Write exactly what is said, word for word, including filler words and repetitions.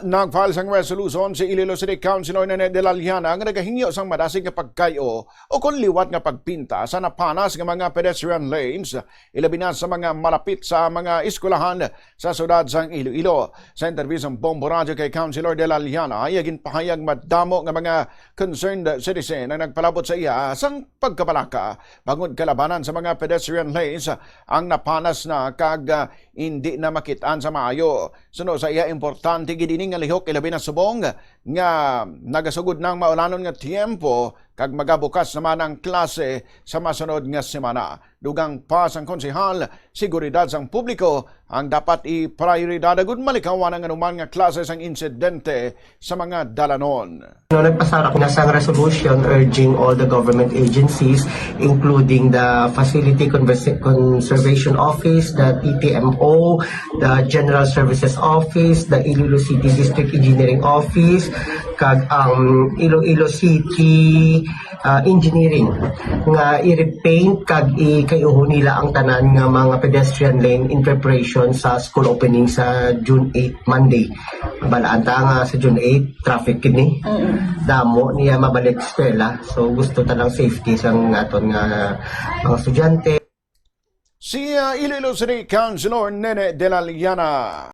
Nag-file sang resolution si Iloilo City Councilor Nene de la Llana nga nagahingyo sang madasig nga pagkay-o o kon liwat nga pagpinta sa napanas nga mga pedestrian lanes, ilabi na sa mga malapit sa mga eskwelahan sa siyudad sang Iloilo. Sa interview sang Bombo Radyo kay Councilor de la Llana, iya ginpahayag madamo nga mga concerned citizen ang nagpalabot sa iya sang pagkabalaka bangod kalabanan sa mga pedestrian lanes ang napanas na kag, ah, indi na makit-an sa maayo. Suno sa iya, importante gid ini nga lihok, ilabi na subong nga nagasugod na ang maulanon nga tiyempo kag magabukas naman ang klase sa masunod nga semana. Dugang pa sang konsehal, seguridad sang publiko ang dapat iprioridad agud malikawan ang anuman nga klase sang insidente sa mga dalanon. No, nagpasar ako na sang resolution urging all the government agencies, including the Facility Conversa-, Conservation Office, the T T M O, the General Services Office, the Iloilo City District Engineering Office, kag ang Iloilo City, ah, Engineering, nga i-repaint kag ikayuho nila ang tanan nga mga pedestrian lane in preparation sa school opening sa June eight, Monday. Balaan ta nga sa June eight, traffic kini. Mm. Damo niya mabalik eskwela. So, gusto ta lang safety sang aton nga mga estudyante. Si, ah, Iloilo City Councilor Nene de la Llana.